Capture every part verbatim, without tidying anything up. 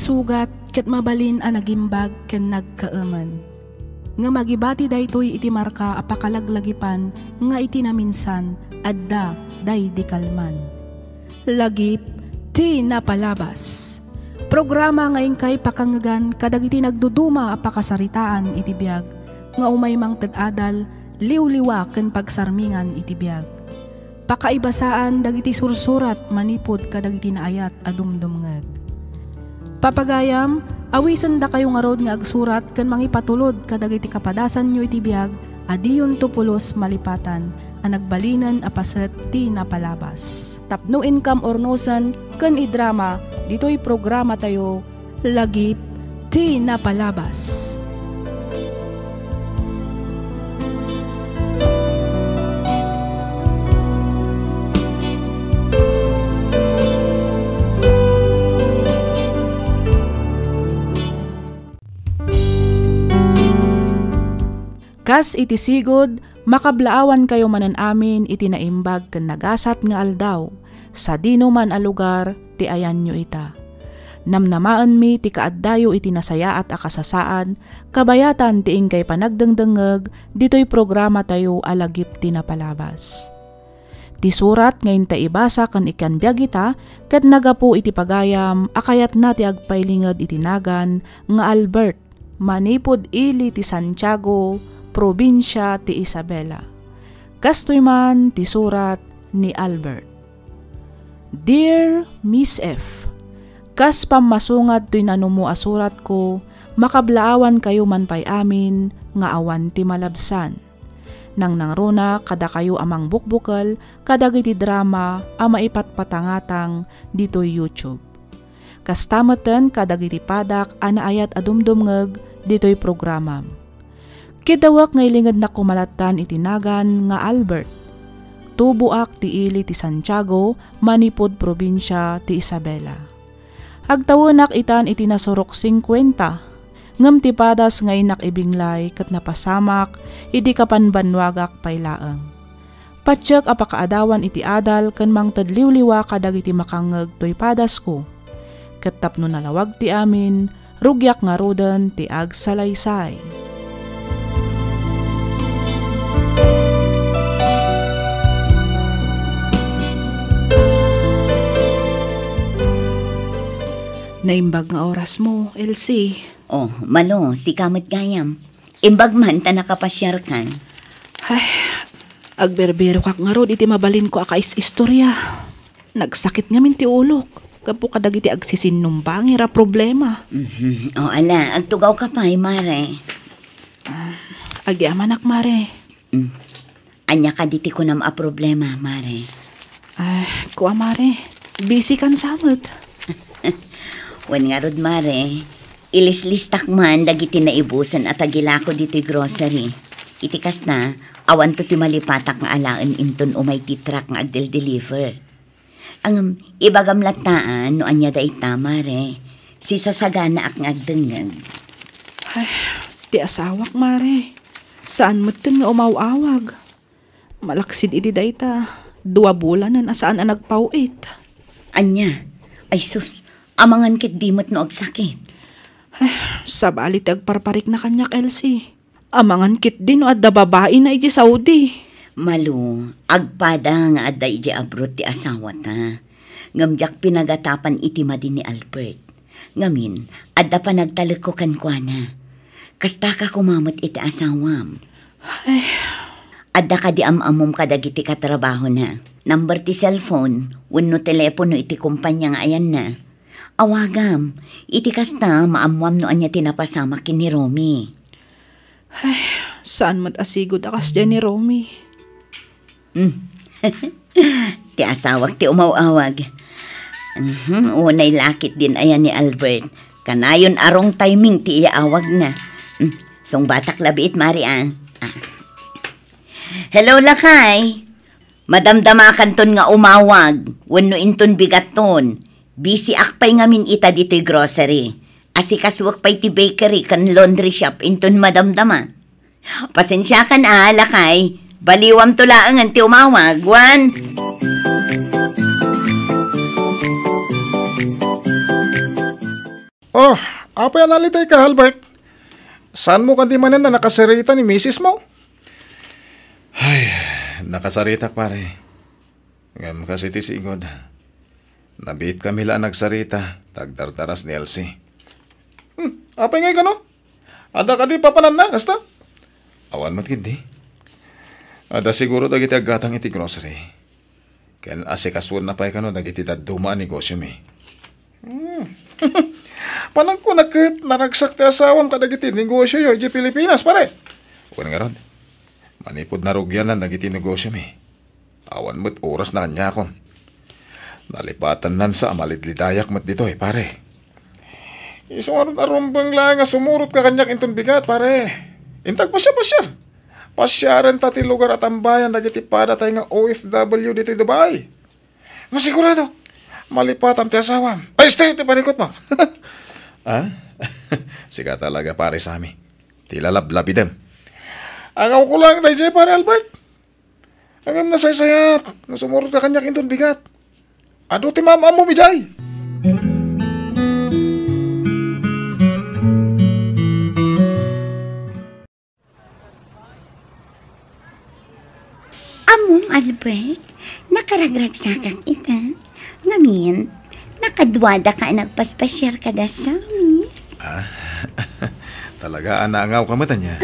Sugat ket mabalin a nagimbag ken nagkaemen. Ngem agibati daytoy iti marka a pakalaglagipan nga iti naminsan, adda daydi kalman. Lagip ti napalabas. Programa nga inkay pakangngegan kadagiti nagduduma a pakasaritaan iti biag nga umay mangted adal, liwliwa ken pagsarmingan iti biag. Pakaibasaan dagiti sursurat manipud kadagiti naayat a dumdumngeg. Papagayam, awisendakayo ngarud nga agsurat ken mangipatulod kadagiti kapadasanyo iti biag a diyonto pulos malipatan a nagbalinen a paset ti napalabas. Tapno inkam urnosen ken idrama ditoy programatayo, Lagip ti Napalabas. Kas iti sigud, makablaawankayo manen amin iti naimbag ken nagasat nga aldaw, sadino man a lugar ti ayanyo ita. Namnamaenmi ti kaaddayo iti nasayaat a kasasaad, kabayatan ti inkay panagdengdengngeg ditoy programatayo a Lagip ti Napalabas. Ti surat nga inta ibasa ken ikan biag ita ket nagapu iti pagayam a kayatna ti agpailinged iti nagan nga Albert, manipud ili ti Santiago, probinsia ti Isabela. Kastoy man ti surat ni Albert. Dear Miss F, kas pammasungad toy nanumo a suratko, makablaawankayo man pay amin nga awan ti malabsan. Nangnangruna kadakayo a mangbukbukel kadagiti drama a maipatpatangatang ditoy YouTube. Kasta metten kadagiti padak a naayat a dumdumngeg ditoy programam. Kiddawek nga ilingednak koma lattan iti nagan nga Albert. Tuboak ti ili ti Santiago, manipud probinsia ti Isabela. Agtawenak itan iti nasurok singkuenta, ngem ti padas nga innak ibinglay ket napasamak idi kapanbannuagak pay laeng. Patiek a pakaadawan iti adal ken mangted liwliwa kadagiti makangngeg toy padasko. Ket tapno nalawag ti amin, rugiak ngaruden ti agsalaysay. Naimbag nga orasmo, Elsie. Oh, Malo, sika met gayam. Imbag man ta nakapasiarkan. Ay, agberbirokak ngarud iti mabalinko a kais-istorya. Nagsakit ngamin ti ulok gapu kadagiti agsisinnumbangir a problema. Mhm. O, ala, agtugawka pay, Mare. Ah, agyamanak, Mare. Mm. Ania kadi ti kunam a problema, Mare? Ah, kua, Mare. Busy kan sa met. Wen ngarud, Mare. Ilislistak man dagiti naibusen a tagilako ditoy grocery. Iti kasta, awanto ti malipatak nga alaen inton umay ti truck nga agdel-deliver. Ngem, ibagam lattan no ania dayta, Mare. Sisasaganaak nga agdengngeg. Ay, ti asawak, Mare. Saan metten nga umaw-awag. Malaksid iti dayta, dua bulanen a saan a nagpaw-it. Ania? Ay sus, amangan ketdi met no agsakit. Ay, sabali ti agparparikna kaniak, Elsie. Amangan ketdi no adda babaina idiay Saudi. Malo, agpada nga adda idiay abroad ti asawata. Ngem diak pinagatapan iti madi ni Albert. Ngamin, adda panagtalekko kenkuana. Kastaka koma met iti asawam. Ay. Adda kadi am-ammom kadagiti katrabahona? Number ti cellphone wenno telepono iti kompania nga ayanna? Awagam. Iti kasta, maammoam no ania ti napasamak ken ni Romy. Ay, saan met a sigud a kasdiay ni Romy. Hmm. Ti asawak ti umaw-awag. Mhm, unay lakit din aya ni Albert. Kanayon a wrong timing ti iyaawagna. Hmm, sungbatak labiit, Mari, ah. Ah. Hello, lakay. Madamdamakanton nga umawag, wenno inton bigatton. Busy ak pay ngamin ita ditoy grocery. Asikasuek pay ti bakery ken laundry shop inton madamdama. Pasensiakan a, lakay. Baliwamto laengen ti umawag, wen. O, Oh, apay a nalitayka, Albert? Saanmo kadi manen a nakasarita ni misis mo? Ay, nakasaritak, pare. Ngem kas iti sigud, nabiitkami la a nagsarita ta agdardaras ni Elsie. Hmm, apay ngay kano? Adda kadi papananna, kasta? Awan met ketdi. Adda siguro dagiti aggatang iti grocery. Ken asikasuenna pay kano dagiti dadduma a negosyomi. Hmm. Panagkuna ket naragsak ti asawam kadagiti negosyoyo idiay Pilipinas, pare. Wen ngarud, manipud narugianna dagiti negosyomi, awan met orasna kaniakon. Nalipatannan sa a malidlidayak met ditoy, pare. Isu ngarud a rumbeng laeng a sumurotka kaniak inton bigat, pare. Inta agpasiar-pasiar. Pasiarenta ti lugar a tambayan dagiti padatay nga O F W ditoy Dubai. Masigurado, malipatam ti asawam. Ay, este, ti panikot mo. Ah? Sika talaga, pare Sammy. Ti lalablabidem. Angawko laeng daydiay, pare Albert. Ngem nasaysayat no sumurotka kaniak inton bigat. Adu ti maam-ammom idiay. Ammom, Albert, nakaragragsakak ita. Ngamin, nakaduadaka a nagpaspasiar kada Sammy. Ah, talaga a naangawka met ania?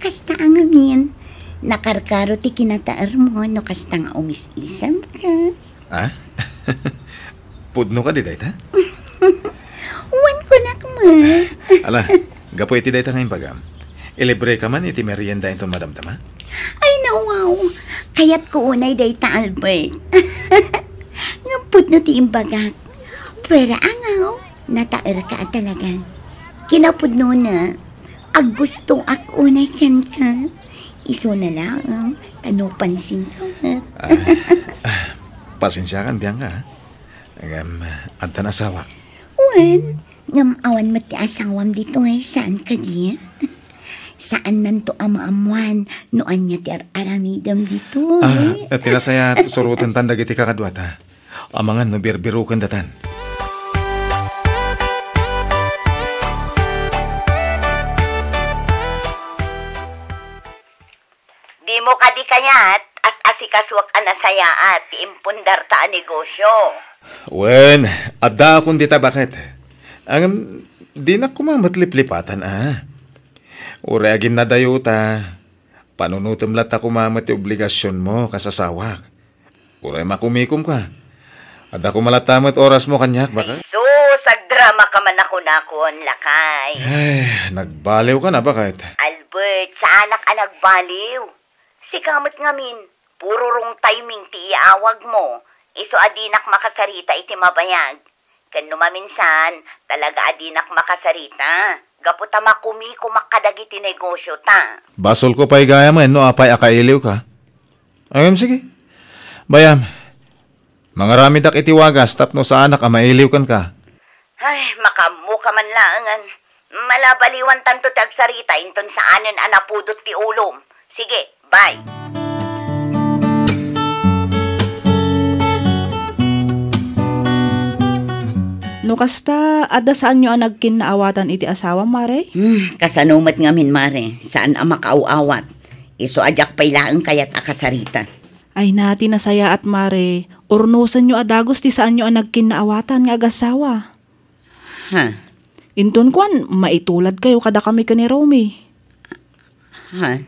Kasta a ngamin, nakarkaro ti kinataermo no kasta nga umis-isemka. Ah? Pudno kadi dayta? Wen, kunak met. Ala, gapu iti dayta nga imbagam, ilibreka man iti merienda inton madamdama? Ay, nawaw. Kayatko unay dayta, Albert. Ngem pudno ti imbagak. Puera angaw, nataerka a talaga. Kinapudnona, aggustoak unay kenka. Isuna laeng, ta no pansinka met. Ah, ah, pasensiakan, Bianca, ah. Ngem, ah, addan asawak. Wen, ngem awan met ti asawam ditoy, saan kadi? Saannanto a maammuan no ania ti ar-aramidem ditoy. Ah, ti nasayaat, surotentan dagiti kakaduata. Amangan no birbirokendatan. Dimo kadi kayat as-asikasuak a nasayaat ti impundarta a negosyo? Wen, addaakon dita baket. Ngem, dinak koma met liplipatan, a. Uray aginnadayota, panunotem latta koma met ti obligasionmo kas asawak. Uray makumikomka. Adda koma latta met orasmo kaniak, baket? Ay sus, agdramaka man a kunakon, lakay. Ay, nagbaliwka na, baket? Albert, saanak a nagbaliw. Sika met ngamin, puro wrong timing ti iawagmo. Isu a dinak makasarita iti mabayag. Ken no maminsan, talaga a dinak makasarita, gapu ta makumikomak kadagiti negosyota. Basolko pay gayam no apay a kailiwka. Ngem sige. Bayam, mangaramidak iti wagas tapno saanak a mailiw kenka. Ay, makaammoka man laengen. Malabaliwantanto ti agsarita inton saanen a napudot ti ulom. Sige, bye. No kasta, adda saanyo a nagkinnaawatan iti asawam, Mare? Hmm, kasano met ngamin, Mare? Saan a makaaw-awat. Isu a diak pay laeng kayat a kasarita. Ay na, ti nasayaat, Mare. Urnosenyo a dagus ti saanyo a nagkinnaawatan nga agasawa. Ha? Inton kuan, maituladkayo kadakami ken ni Romy. Ha?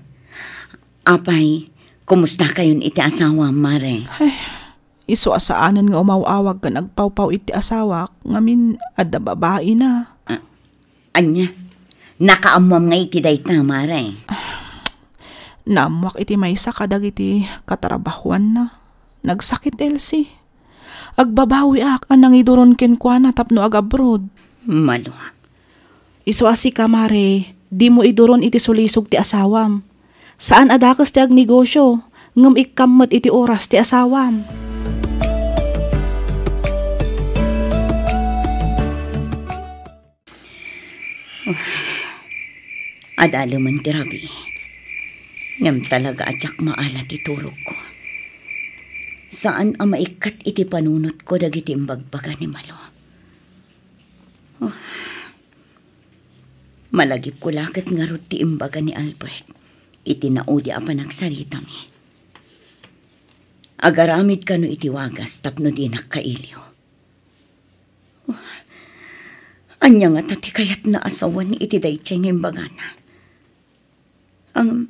Apay, kumustakayon iti asawam, Mare? Ay, isu a saanen nga umaw-awag ken agpawpaw iti asawak, ngamin adda babaina. Ah, ania? Nakaammoam nga iti dayta, Mare? Naammoak iti maysa kadagiti katrabahuanna. Nagsakit, Elsie. Agbabawiak a nangiduron kenkuana tapno agabroad. Malua. Isu a sika, Mare, dimo iduron iti sulisog ti asawam. Saan a dakes ti agnegosyo, ngem ikkam met iti oras ti asawam. Adalemen ti rabii. Ngem talaga a diak maala ti turogko. Saan a maikkat iti panunotko dagiti imbagbaga ni Malo. Oh, malagipko la ket ngarud ti imbaga ni Albert iti naudi a panagsaritami. Agaramid kano iti wagas tapno dinak kailiw. Oh, ania ngata ti kayatna a sawen iti daytoy nga imbagana? Ang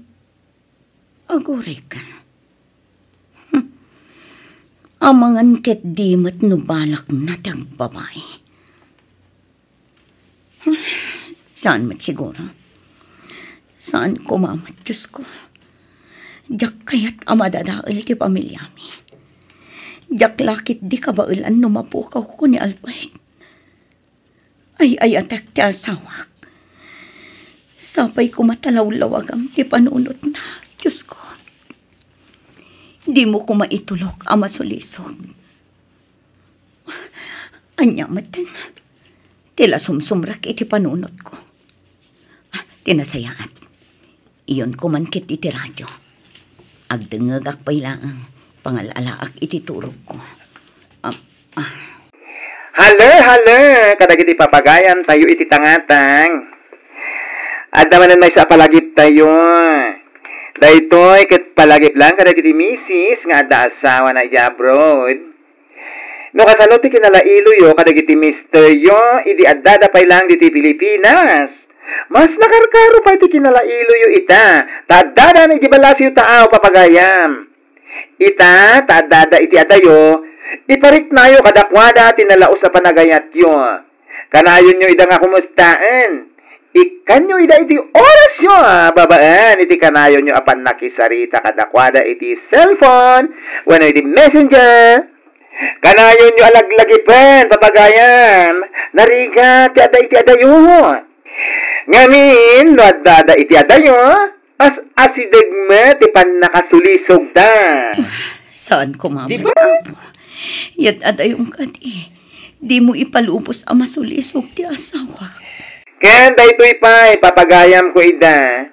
Aguray ka. Hmm. Amangan ket di met no balakna ti agbabai. Hmm. Saan met siguro? Saan koma met, Diosko? Diak kayat a madadael ti pamiliami. Diak la ketdi kabaelan no mapukawko ni Albert. Ay-ayatek ti asawak. Sapay koma ta lawlawagam ti panunotna, Diosko. Dimo koma itulok a masulisog. Ania metten ti la sumsumrek iti panunotko? Ah, ti nasayaat. Iyonko man ket iti radio. Agdengngegak pay laeng, pangal-alaak iti turogko. Am-, ah. Haler, haler, kadagiti papagayantayo iti tangatang. Adda manen maysa a palagiptayo. Daytoy ket palagip laeng kadagiti misis nga adda asawana idiay abroad. No kasano ti kinalailoyo kadagiti misteryo idi addada pay laeng ditoy Pilipinas, mas nakarkaro pay ti kinalailoyo ita, ta addada idiay balaseyo taaw, papagayam. Ita, ta addada iti adayo, ipariknayo kadakuada ti nalaus a panagayatyo. Kanayonyo ida nga kumustaen. Ikkanyo ida iti orasyo, babaen iti kanayonyo a pannakisarita kadakuada iti cellphone wenno iti messenger. Kanayonyo a laglagipen, papagayam. Narigat ti adda iti adayo. Ngamin, no adda adda iti adayo, as-asideg met ti pannakasulisogda. Saan koma met, Apo? Yat-, adayom kadi, dimo ipalubos a masulisog ti asawa. Ken daytoy pay, papagayamko ida.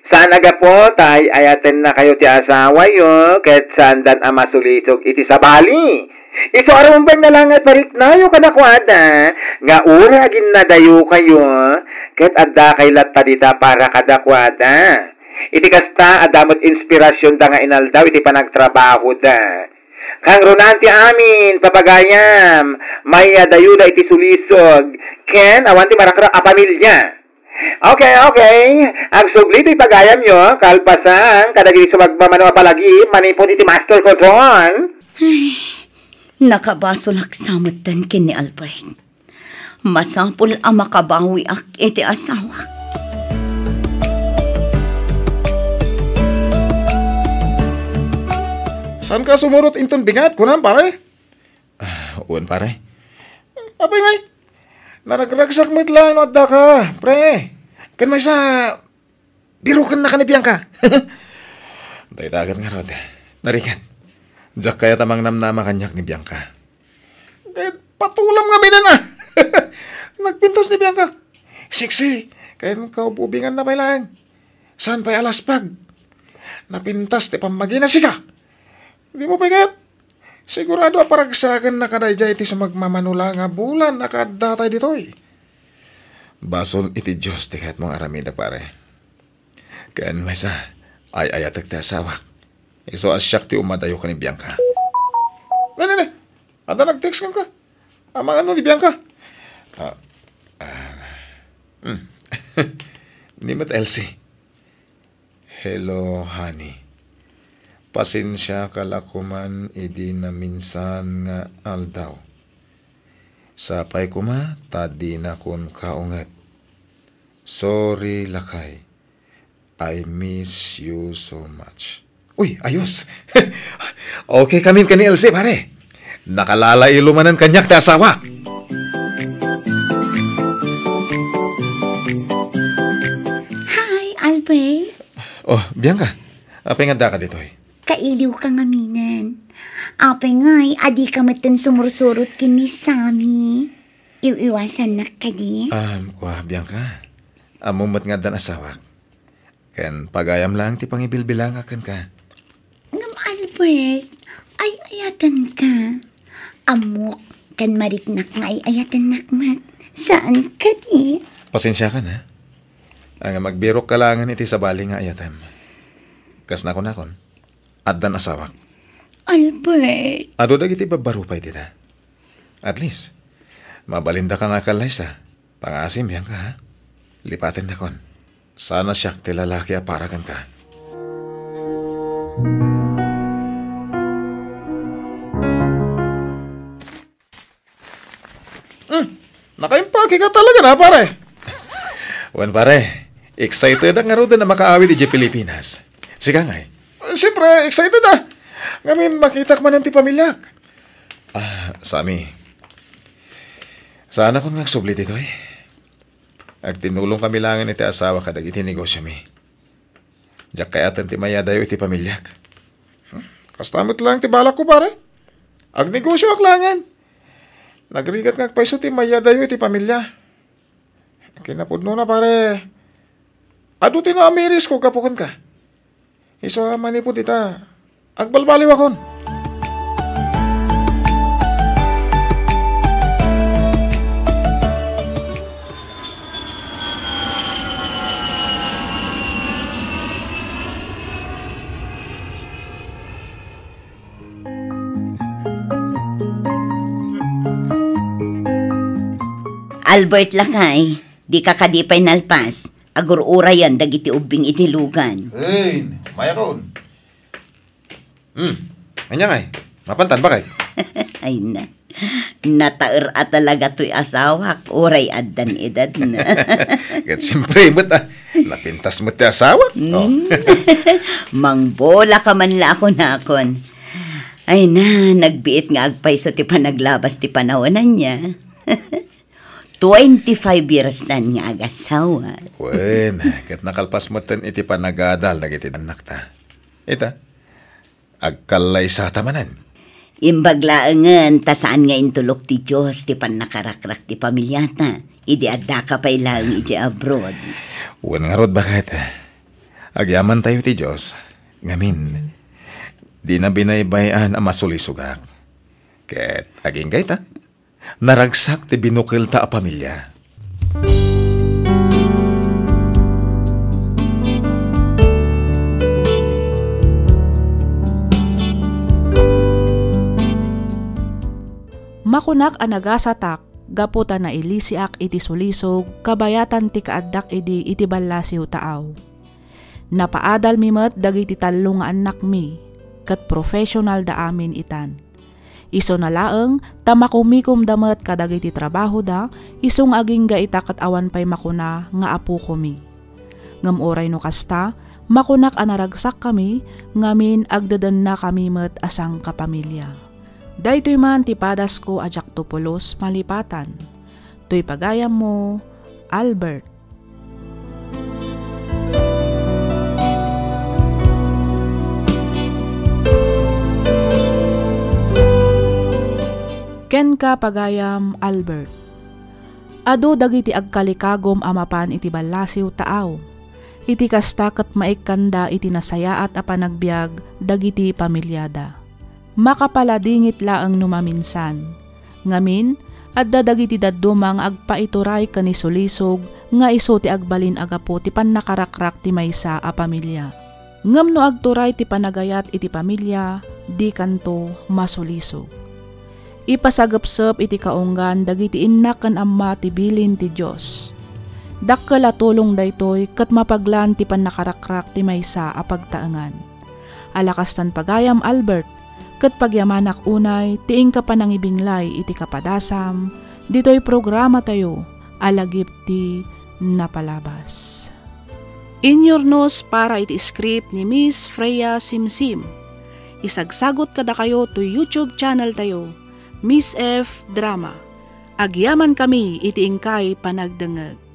Saan a gapu ta ay-ayatennakayo ti asawayo ket saandan a masulisog iti sabali. Isu a rumbeng na la nga ipariknayo kadakuada nga uray aginnadayokayo ket addakay latta dita para kadakuada. Iti kasta, adda met inspirasionda nga inaldaw iti panagtrabahoda. Kangrunaan ti amin, papagayam, mayadayoda iti sulisog ken awan ti marakrak a pamilia. Okay, okay. Agsubli toy pagayamyo, kalpasan kadagiti sumagmamano a palagip manipud iti master control. Ay, nakabasolak sa metten ken ni Albert. Masapul a makabawiak iti asawak. Saan ka sumurot inton bingat, kunam, pare? Ah, wen, pare. Apay ngay? Naragragsak met laeng no adda ka, pre. Ken maysa, biroken na ka ni Bianca. Dayta ket ngarud. Narigat. Diak kayat a mangnamnama kaniak ni Bianca. Ket patulam nga minen a. Nagpintas ni Bianca. Sexy. Ken kaububingan na pay laeng. Saan pay a laspag? Napintas ti pammagina, sika. Dimo pay kayat? Sigurado a paragsaken na kadaydiay ti sumagmamano la nga bulan a kaaddatay ditoy. Basol iti Dios ti kayatmo nga aramidek, pare. Ken maysa, ay-ayatek ti asawak. Isu a siak ti umadayo ken ni Bianca. Ne, ne, ne. Adda nag-text kenka. Amangan no ni Bianca. Ah, ah, hmm. Ni met Elsie. Hello, honey. Pasensiaka la koman idi naminsan nga aldaw. Sapay koma ta dinakon kaunget. Sorry, lakay. I miss you so much. Uy, ayos. Okay kamin ken ni Elsie, pare. Nakalalailo manen kaniak ti asawa. Hi, Albert. Oh, Bianca. Apay nga addaka ditoy? Kailiwka ngaminen. Apay ngay, adika metten sumursurot ken ni Sammy. Iw-iwasannak kadi? Um, kua, Bianca. Ammom met nga addan asawak. Ken pagayam laeng ti pangibilbilangak kenka. Ngem Albert, ay-ayatenka. Ammok, Ken mariknak nga ay-ayatennak met. Saan kadi? Pasensiakan, ha? Ngem agbirokka laengen iti sabali nga ayatem. Kas nakunakon, addan asawak. Albert. Adu dagiti babbaro pay dita. At least, mabalindaka nga kallaysa. Pangaasim, biangka, ha? Lipatennakon. Sana siak ti lalaki a para kenka. Hmm, nakaimpake ka talaga na, pare. Wen, pare, excited ak ngaruden a makaawid idiay Pilipinas. Sika ngay? Siyempre, excited, ah. Ngamin, makitak manen ti pamiliak. Ah, Sammy, saanakon nga agsubli ditoy? Agtinulong kami laengen iti asawak kadagiti negosyomi. Diak kayaten ti mayadayo iti pamiliak. Hmm? Kasta met laeng ti balakko, pare. Agnegosioak laengen. Nagrigat nga agpayso ti mayadayo iti pamilia. Kinapudnona, pare, adu ti naamirisko gapu kenka. Isu a manipud ita, agbalbaliwakon. Albert, lakay, dika kadi pay nalpas. Agur-urayan dagiti ubbing iti lugan. Hey, mayakon. Hmm, ania ngay? Mapantan, bakay? Ay na. Nataer a talaga toy asawak, uray addan edadna. Ket siyempre met, ah, napintas met ti asawak. Oh. Hmm. Mangbola ka man la ako nakon. Ay na, nagbiit nga agpayso ti panaglabas ti panawen ania. Twenty-five years nan nga agasawa. Wen, ket nakalpas metten iti panagadal dagiti annakta. Ita, agkallaysata manen. Imbag laengen ta saan nga intulok ti Dios ti pannakarakrak ti pamiliata idi addaka pay laeng idiay abroad. Wen ngarud, baket, agyamantayo ti Dios, ngamin, dina binaybay-an a masulisogak. Ket agingga ita, naragsak ti binukelta a pamilia. Makunak a nagasatak gapu ta nailisiak iti sulisog kabayatan ti kaaddak idi iti ballasiw taaw. Napaadalmi met dagiti tallo nga annakmi, ket professional da amin itan. Isuna laeng ta makumikomda met kadagiti trabahoda, isu nga agingga ita ket awan pay makuna nga apokomi. Ngem uray no kasta, makunak a naragsakkami ngamin agdedennakami met a sangkapamilia. Daytoy man ti padasko a diakto pulos malipatan. Toy pagayammo, Albert. Kenka, pagayam Albert. Adu dagiti agkalikagum a mapan iti ballasiw taaw. Iti kasta ket maikkanda iti nasayaat a panagbiag dagiti pamiliada. Makapaladingit laeng no maminsan. Ngamin, adda dagiti dadduma nga agpaituray ken isulisog nga isu ti agbalin a gapu ti pannakarakrak ti maysa a pamilia. Ngem no agturay ti panagayat iti pamilia, dikanto masulisog. Ipasagepsep iti kaunggan dagiti inna ken amma ti bilin ti Dios. Dakkel a tulong daytoy ket mapaglan ti pannakarakrak ti maysa a pagtaengan. Ala kastan, pagayam Albert, ket pagyamanak unay ti inka panangibinglay iti kapadasam ditoy programatayo a Lagip ti Napalabas. Inyurnos para iti script ni Miss Freya Simsim. Isagsagot kadakayo toy YouTube channel tayo, Miss F Drama. Agyamankami iti inkay panagdengngeg.